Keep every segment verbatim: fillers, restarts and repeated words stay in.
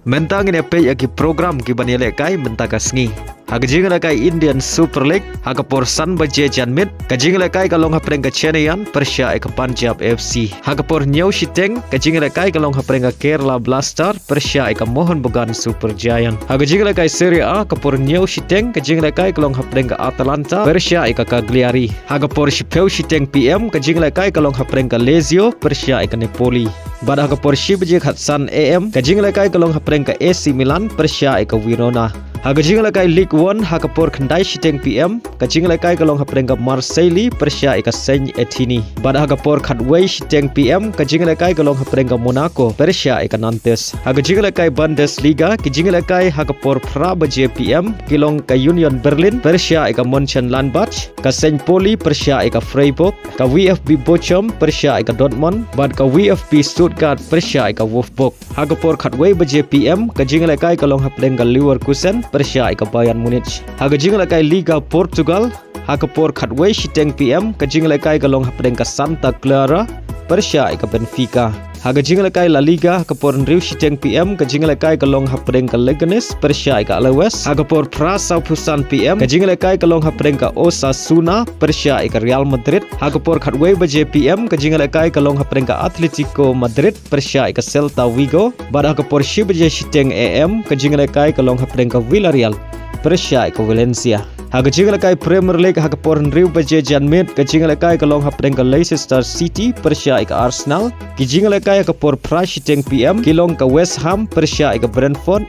Mynta ngin ïa peit ïa ki program kiban ïalehkai mynta ka sngi. Ha ka jingïalehkai Indian Super League, ha ka por san baje janmiet, ka jingïalehkai ka long hapdeng ka Chennaiyin pyrshah ïa ka Punjab F C. Ha ka por hynñiew shiteng, ka jingïalehkai ka long hapdeng ka Kerala Blaster pyrshah ïa ka Mohun Bagan Super Giant. Ha ka jingïalehkai Serie A, ka por hynñiew shiteng, ka jingïalehkai ka long hapdeng ka Atalanta pyrshah ïa ka Cagliari. Ha ka por shiphew shiteng P M, ka jingïalehkai ka long hapdeng ka Lazio pyrshah ïa ka Napoli. Bad ha ka por shi baje khatsan A M, ka jingïalehkai ka long hapdeng ka A C Milan pyrshah ïa ka Verona. Ha ka jingïalehkai Ligue One, ha ka por khyndai shiteng P M, ka jingïalehkai ka long hapdeng ka Marseille pyrshah ïa ka Saint Etienne. Bad ha ka por khatwei shiteng P M, ka jingïalehkai ka long hapdeng ka Monaco pyrshah ïa ka Nantes. Ha ka jingïalehkai Bundesliga, ki jingïalehkai ha ka por phra baje P M ki long ka Union Berlin pyrshah ïa ka Mönchengladbach, ka Saint Pauli pyrshah ïa ka Freiburg, ka VfB Bochum pyrshah ïa ka Dortmund, bad ka VfB Stuttgart pyrshah ïa ka Wolfsburg. Ha ka por khatwei baje P M, ka jingïalehkai ka long hapdeng ka Leverkusen pyrshah ïa ka Bayern Munich. Ha ka jingïalehkai Liga Portugal, ha ka por khatwei shiteng P M, ka jingïalehkai ka long hapdeng ka Santa Clara pyrshah ïa ka Benfica. Ha ka jingïalehkai La Liga, ha ka por hynriew shiteng P M, ka jingïalehkai ka long hapdeng ka Leganes pyrshah ïa ka Alaves. Ha ka por phra sawphew san P M, ka jingïalehkai ka long hapdeng ka Osasuna pyrshah ïa ka Real Madrid. Ha ka por khatwei baje P M, ka jingïalehkai ka long hapdeng ka Atletico Madrid pyrshah ïa ka Celta Vigo. Bad ha ka por shi baje shiteng A M, ka jingïalehkai ka long hapdeng ka Villarreal pyrshah ïa ka Valencia. Ha ka jingïalehkai Premier League, ha ka por hynriew baje janmiet, ka jingïalehkai ka long hapdeng ka Leicester City pyrshah ïa ka Arsenal. Ki jingïalehkai ha ka por phra shiteng P M ki long ka West Ham pyrshah ïa ka Brentford,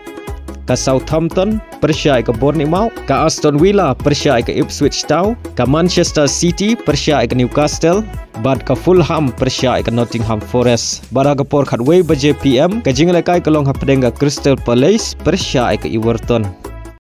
ka Southampton pyrshah ïa ka Bournemouth, ka Aston Villa pyrshah ïa ka Ipswich Town, ka Manchester City pyrshah ïa ka Newcastle, bad ka Fulham pyrshah ïa ka Nottingham Forest. Bad ha ka por khatwei baje P M, ka jingïalehkai ka long hapdeng ka Crystal Palace pyrshah ïa ka Everton.